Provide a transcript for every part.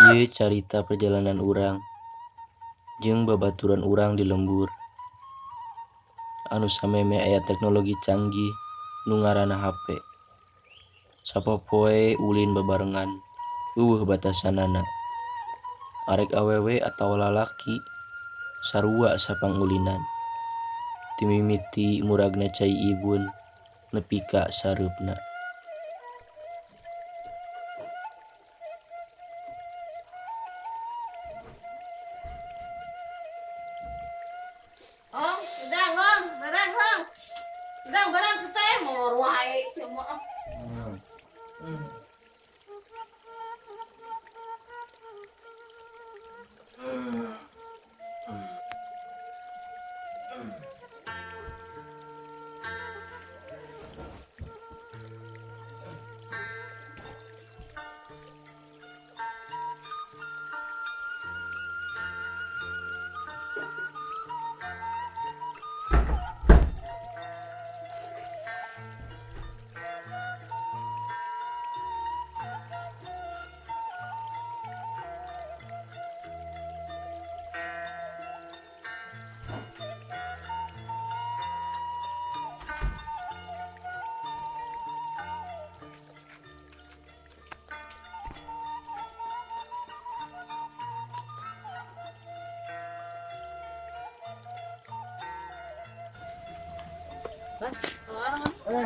Ieu carita perjalanan urang jeung babaturan urang di lembur anu samemeh aya teknologi canggih nu ngaranna hape. Sapopoe ulin babarengan eueuh batasanana. Arek awewe atawa lalaki sarua sapangulinan. Ti mimiti muragna cai ibun nepi ka sareupna. Ong, udang, ong, barang, ong. Udang, barang, seteh, molor wae semua.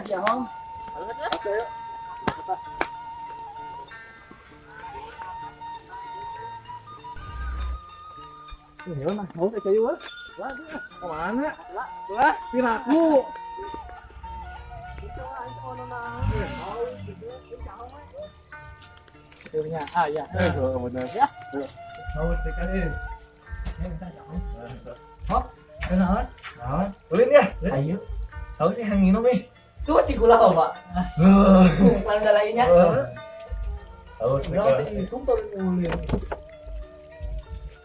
Ya Hong. Oke, yuk. Ya nah, mau saya cayu ah. Kemana? Lah, piraku. Ah ya. Benar. Ya. Mau stiker ini. Hop, kenalan. Nah, ulin ya. Ayo. Tahu sih hang minum nih. Tuh cikula kok, Pak. Mana lainnya? Tahu sih. Sumpah ulin.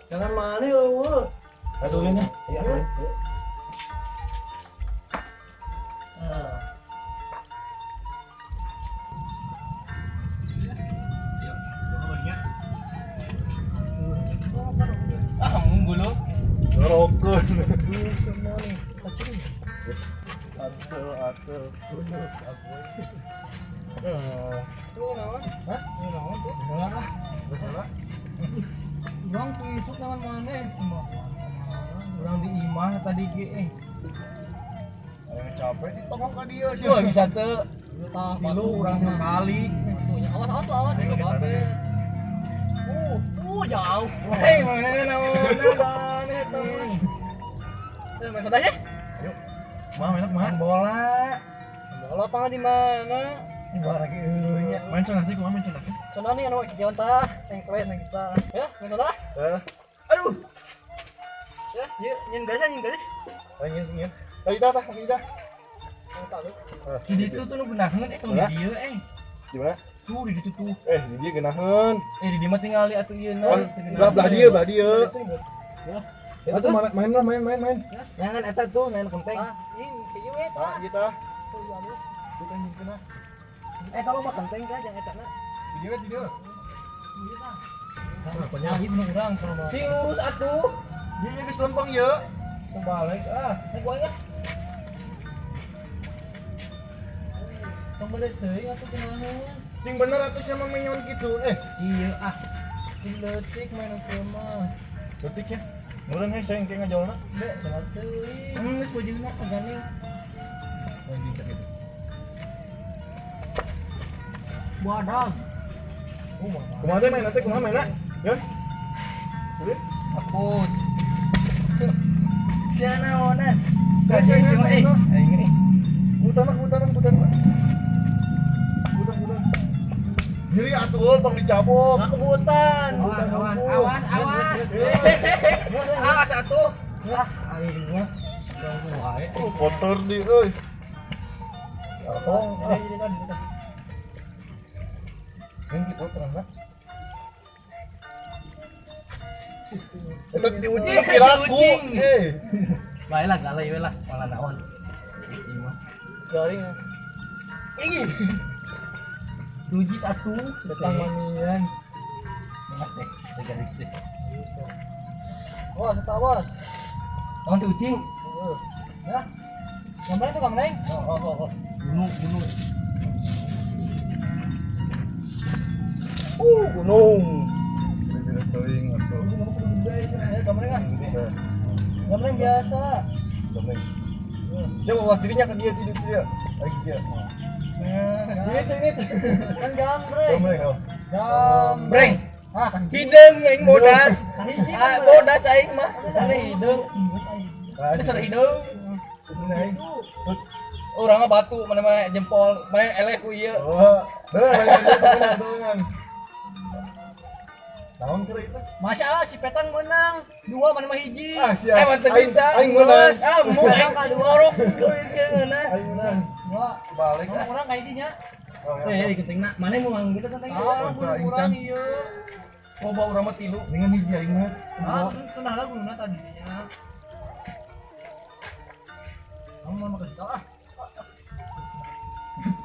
Jangan mana lu. Satu ulin ya. Iya, ulin. Ah, unggul lu. Rokok. Atel. Hah? Urang tuh isuk naon maneh? Urang di imah tadi ge eh. Ayo capek ditongong ka dieu sih. Wah, bisa teu. Tilu urang kali. Awas awas tuh awas di babe. Jauh. Hei, mana naon maneh teh. Eh, main soda ya? Ayo. Mah enak mah. Bola. Bola apa di mana? Di bola lagi eueuh nya. Main soda nanti kumaha main soda? Soda nih anu kikian tah, engklen kita. Ya, main soda. Heeh. Aduh. Ya, ieu nyen garis nyen garis. Oh, nyen nyen. Tadi dah tah, tadi dah. Di ditu tuh nu geunaheun eh tong di dieu eh. Di mana? Tuh di ditu tuh. Eh, di dieu geunaheun. Eh, di dieu mah tingali atuh ieu na. Belah dieu, belah dieu. Ya. Atuh main lah, main main main. Jangan eta tuh main kenteng. Ah, ini ieu eta. Ah, ieu tah. Bukan jeung Eh, kalau mah kenteng kan jangan eta na. Di dieu, di dieu. Ieu tah. Nah, ieu bener urang kalau mah. Sing lurus atuh. Ieu geus lempeng ieu. Kebalik ah. Naik wae ah. Tong balik teuing atuh kumaha. Sing bener atuh sia mah menyon kitu eh. Iya ah. Sing leutik main atuh mah. Leutik ya. Meureun heh saya engke ngajolna. Be, bener teuing. Geus bojona kagandeng. Oh, gitu gitu. Wadah. Kumaha deh main nanti kumaha mainna? Ya. Sulit. Hapus. Sia naonan? Kasih sih eh. Aing eh. Butan butan butan. Butan butan. Nyeri atuh pang dicabok. Kebutan. Awas awas awas. Awas atuh. Ah, aing mah. Oh, kotor di euy. Oh, ini kan. Ini kita terang lah. Eta diuji piraku. Eh. Bae lah galai we lah, malah naon. Ieu mah. Garing. Ih. Duji atuh, datang manian. Mas deh. Garis deh. Wah, ketawa. Naon teh ucing? Ya. Gambreng tuh gambreng. Oh. Gunung, gunung. Gunung. Teuing atuh. Gambreng ah. Gambreng biasa. Gambreng. Dia mau dirinya ke dia tidur dia. Lagi dia. Nah, ini. Kan gambreng. Gambreng. Oh. Gambreng. Ah, Hideung aing bodas. Ah, bodas aing mah. Sana hideung. Dasar hideung. Urang mah batu, mana mah jempol, mana eleh ku ieu. Oh, bener. Naon keur itu? Masya Allah, si Petang menang. Dua mana mah hiji. Ah, siap. Eh, mantep bisa. Aing menang. Ah, mau aing ngorok geuna. Aing menang. Dua. Balik ah. Urang ka hiji nya. Eh, kencengna. Mana mau nganggur teh teh? Ah, urang ieu. Loba urang mah tilu. Dengan hiji aing mah. Ah, tenang lah gunungna tadinya. Kamu mau makan ah.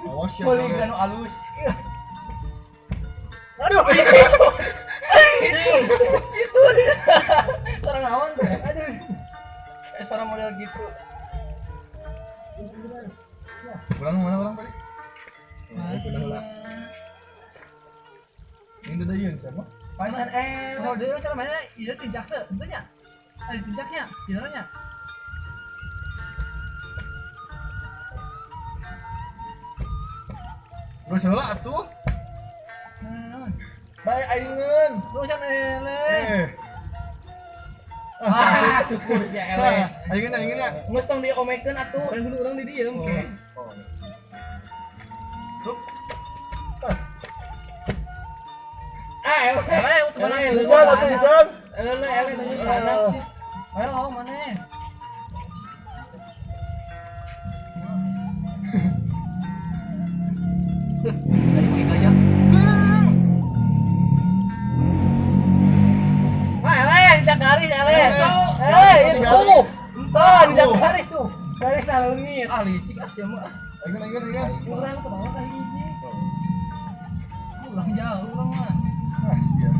Awas ya. Beli anu alus. Aduh. Itu dia. Suara naon tuh? Aduh. Suara model gitu. Urang mana urang tadi? Nah, Ini udah ieu siapa? Pancan Oh, dia cara mainnya iya tinjak tuh, tentunya. Ada tinjaknya, jalannya. Geus heula atuh. Bae aingeun. Lu can eleh. Ah, syukur ya eleh. Aingeun aingeun ya. Geus tong diomekeun atuh. Kan kudu urang di dieu engke. Oh. Ah, eleh. Eleh, teman Eleh, Ican atuh Ican. Eleh, eleh sana. Ayo, oh, mana? Wah, eleh, injak garis, eleh. Eleh, itu. Entah, injak garis tuh. Garis leungit. Ah, licik ah sia mah. Aingeun aingeun aingeun. Urang ke bawah ka hiji. Urang jauh urang mah. Ah, siap.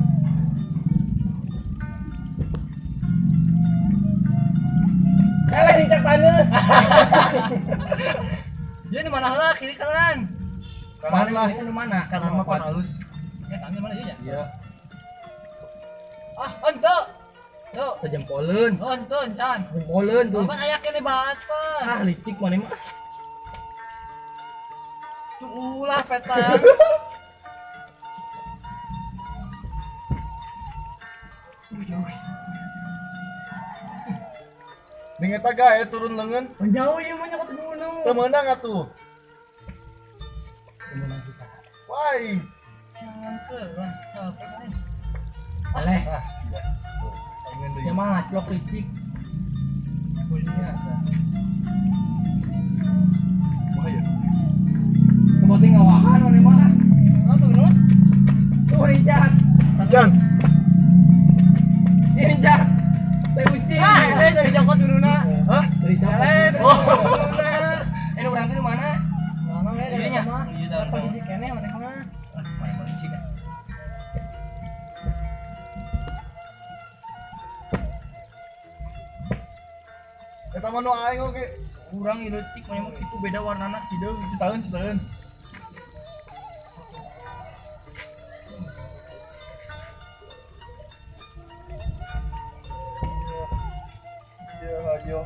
Eleh injak taneuh. Dia di mana lah, kiri kanan. Kanan lah. Di mana? Kanan mah pan halus. Ya, kanan mana ya? Iya. Ah, ente. Tuh. Sejempoleun. Oh, ente, encan. Jempoleun tuh. Apa aya kene batas. Ah, licik mana mah. Tuh ulah petang. Ning eta gae turun leungeun. Jauh ieu mah nyokot gunung. Teu meunang atuh. Temenan kita. Wai. Jangan ke, wah, capek kan. Eleh. Ah, siap. Aingeun deui. Ya mah ngaclok licik. Bunyinya. Kumaha ya? Kemoting ngawahan mana mah. Oh, turun. Tuh injak. Ican. Ini injak. Teh ucing. Ah, eleh dari jokot turunna. Hah? Dari jokot. Eleh dari jokot turunna. Eh, urang teh di mana? Mana we dari Iya nya. mah? Iya, dari Apa jadi keneh mana mah? Ah, mana mah licik ah. Eta mah nu aing oge. Urang ieu leutik mana mah kitu beda warnana hideung. Citaeun citaeun. Iya, ayo.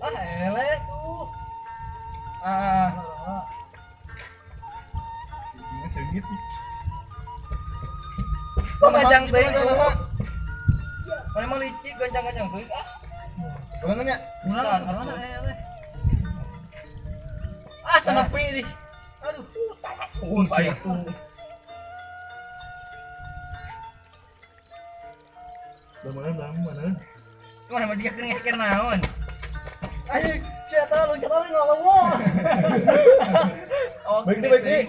Ah, eleh tuh. Ah, Ini seungit. kok ngajang teuing tuh. Mana mah licik gancang-gancang teuing ah. Urang nya. Urang urang eleh. Ah, sanepi dih. Aduh. Oh, itu. Udah mana, udah mana. Mana mah jiga keur ngeker naon? Ayo, sia loncat lagi ngalawo. Oh, Baik nih, baik nih.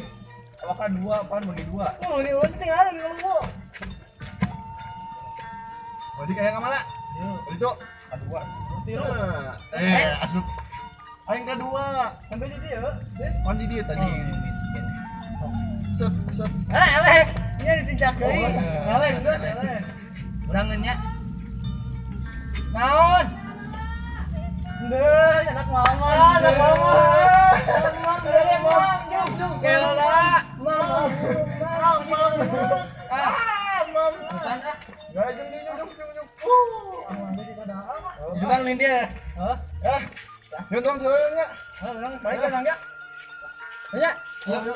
Awak dua, apaan bagi dua? Oh, ini loncat tinggal ngalawo. Berarti kayak mana? Itu Kedua. Tilu. Asup. Aing kedua. Sampai di dia. Mandi dia tadi. Set set. Eh, eleh. Nya ditincak deui. Eleh, eleh. Urang nya. Naon? Deuh, anak mama. Ah, anak mama. Anak mama. Jung, jung. Kela. Mam. Mam, mam. Ah, Mam. urusan ah. Ya, jung jung jung jung jung. Bukan lain dia. Hah? Eh. Nyun tolong tolong nya. Hah, orang Balik ke ya. Ya. Ayo.